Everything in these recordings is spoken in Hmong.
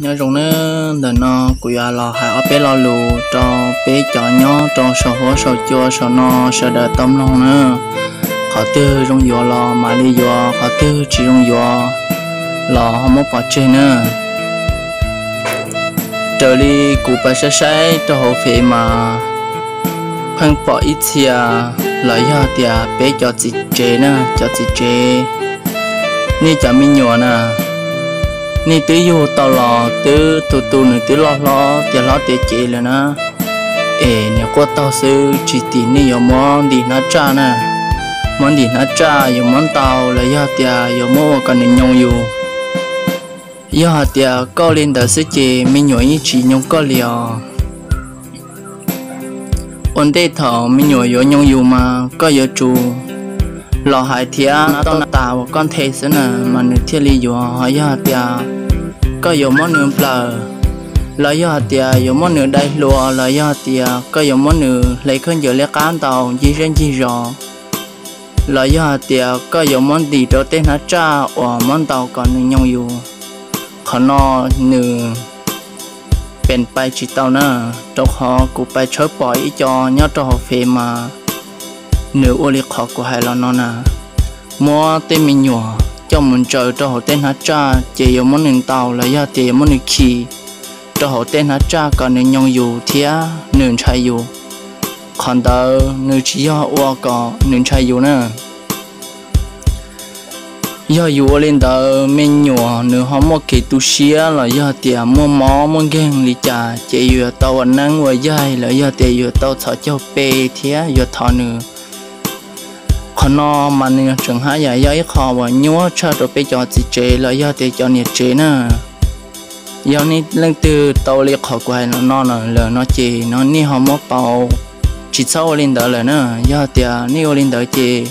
Nyob zoo nawb, ntawm no kuv yuav los hais ob peb lo lus rau peb cov nyob rau saum huab saum cua saum no sawv daws tau mloog nawb. Qhov twg zoo yuav los mam li yuav, qhov twg tsis zoo yuav los ho muab pov tseg nawb. Raws li kuv pais saib saib rau hauv fev mas pheej pom ib txhia los yog tias peb cov txiv tsev na, cov txiv tsev, nej cov me nyuam na, nej twb yug tau los twb tu tu nws twb loj hlob tiav hlob tiav cev lawm na, es niam quaj taug xwb tsis tim nej yuav muab ntim hnab tsaj na, muab ntim hnab tsaj yuav muab ntaus los yog tias yuav muab ua kom nws nyoo yus. Yog hais tias koj ua li ntawd xwb ces me nyuam yeej tsis nyoo koj li os. Ua ntej thaum me nyuam yuav nyoo yus mas koj yuav tsum los hais thiab tau tas uas koj nthe xwb na mas nws thiaj li yuav. Ho yog hais tias koj yuav muab nws nplawm, los yog hais tias yuav muab nws dai hlua, los yog hais tias koj yuav muab nws hle khaub ncaws liab qab ntaus ncig zej ncig zos, los yog hais tias koj yuav muab ntim rau tej hnab tsaj uas muab ntaus kom nws nyoo yus, qhov no nws pes pais tsis tau na. Rau qhov kuv pais tshawb pom ib co nyob rau hauv fev mas nws ua li qhov kuv hais los no na, muab tej me nyuam coj mus ntsaws rau hauv tej hnab tsaj ces yuav muab nws ntaus los yog tias yuav muab nws khi rau hauv tej hnab tsaj kom nws nyoo yus thiab nws ntshai yus. Qhov ntawd nws tsis yog ua kom nws ntshai yus na. Yog yus ua li ntawd me nyuam nws ho muaj kev tu siab los yog tias muaj mob muaj nkeeg li cas ces yus yuav tau ua neeb ua yaig los yog tias yus yuav tau txhos caug pe thiab yuav thov nws. Qhov no mas nws tseem haj yam yog ib qho uas nyuaj tshaj rau peb cov txiv tsev los yog tias cov niam tsev na. Yog nej leej twg tau li qhov kuv hais no no lawm no ces no nej ho muab pauv, tsis txhob ua li ntawd lawm na. Yog tias nej ua li ntawd ces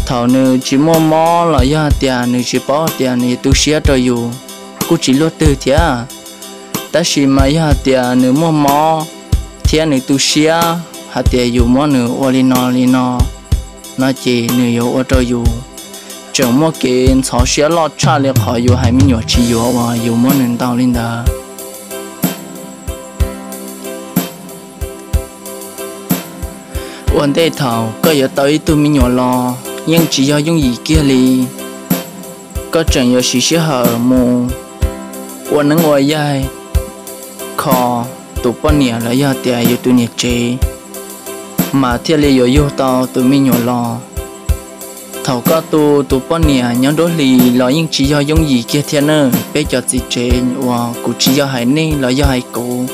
thaum nws tsis muaj mob los yog tias nws tsis paub tias nws tu siab rau yus kuj tsis luaj twg thiab. Tab sis mas yog tias nws muaj mob thiab nws tu siab hais tias yus muab nws ua li no li no, no ces nws yuav ua rau yus tseem muaj kev ntxhov siab loj tshaj li qhov yus hais me nyuam tsis yuav uas yus muab nws ntaus li ntawd. Ua ntej thaum koj yuav tau ib tug me nyuam los yeej tsis yog yooj yim kiag li. Koj tseem yuav siv sij hawm mus ua neeb ua yaig kho tus poj niam los yog tias yus tus niam tsev mas thiaj li yuav yug tau tus me nyuam los. Thaum koj tu tus poj niam nyob nruab hlis los yeej tsis yog yooj yim kiag thiab na. Peb cov txiv tsev uas kuv tsis yog hais nej los yog hais kuv,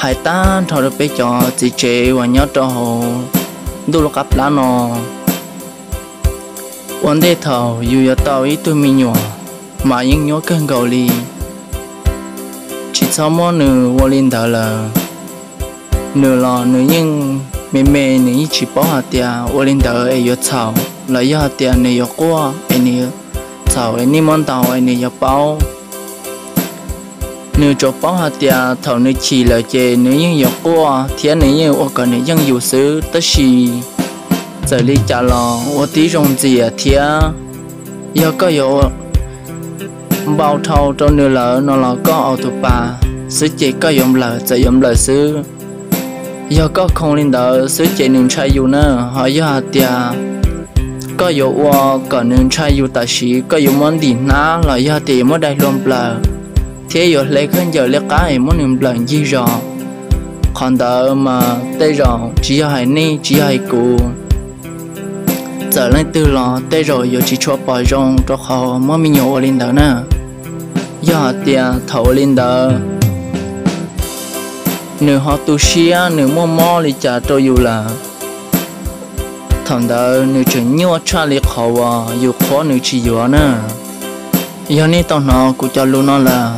hais tag nrho rau peb cov txiv tsev uas nyob rau hauv ntuj lub qab plab no. Ua ntej thaum yus yuav tau ib tug me nyuam mas yeej nyuaj kawg nkaus li. Tsis txhob muab nws ua li ntawd lawm. Nws los nws yeej me me, nws yeej tsis paub hais tias ua li ntawd es yuav txhaum los yog hais tias nws yuav quaj es nws txhaum es nej muab ntaus es nws yuav paub. Nws tsuas paub hais tias thaum nws chim lawm ces nws yeej yuav quaj thiab nws yeej ua kom nws yeej yus xwb. Tab sis txawm li cas los ua tib zoo ntxias thiab. Yog koj yuav npau dhau rau nws lawm no los koj aus tus pas xwb ces koj yuav nplawm txawm yuav nplawm xwb. Yog koj khoo li ntawd xwb ces nws ntshai yus na. Ho yog hais tias koj yuav ua kom nws ntshai yus tam sim koj yuav muab ntim hnab los yog tias yuav muab dai hlua nplawm thiab yuav hle khaub ncaws liab qab es muab nws nplawm ncig zos. Qhov ntawd mas tej zaum tsis yog hais nej tsis yog hais kuv, txawm leej twg los tej zaum yuav tsis tshua pom zoo rau qhov muab me nyuam ua li ntawd na. Yog hais tias thaum ua li ntawd nws ho tu siab nws muaj mob li cas rau yus lawm, thaum ntawd nws tseem nyuaj tshaj li qhov uas yus qhuab nws tsis yuav na. Yog nej tau hnov kuv cov lus no lawm,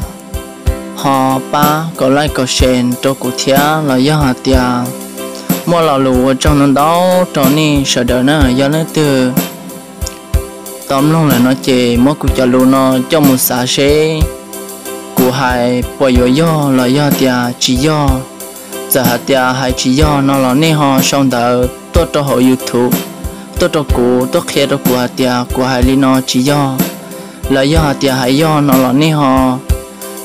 ho pab kom like kom share rau kuv thiab los yog hais tias muaj lo lus ua tsaug ntau ntau rau nej sawv daws na. Yog leej twg tau mloog lawm no ces muab kuv cov lus no coj mus xav seb kuv hais puas yuav yog los yog tias tsis yog. Txawm hais tias hais tsis yog no los nej ho sau ntawv tuaj rau hauv YouTube tuaj rau kuv, tuaj qhia rau kuv hais tias kuv hais li no tsis yog, los yog hais tias hais yog no los nej ho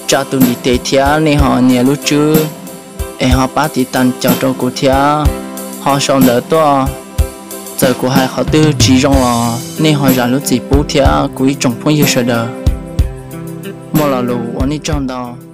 tsa tus ntiv tes thiab nej ho nias lub tswb es ho pab tiv tas caus rau kuv thiab ho sau ntawv tuaj. Txawm kuv hais qhov twg tsis zoo los nej ho zam lub txim pub thiab kuv ib tsoom phooj ywg sawv daws. Muaj lo lus ua nej tsaug ntau.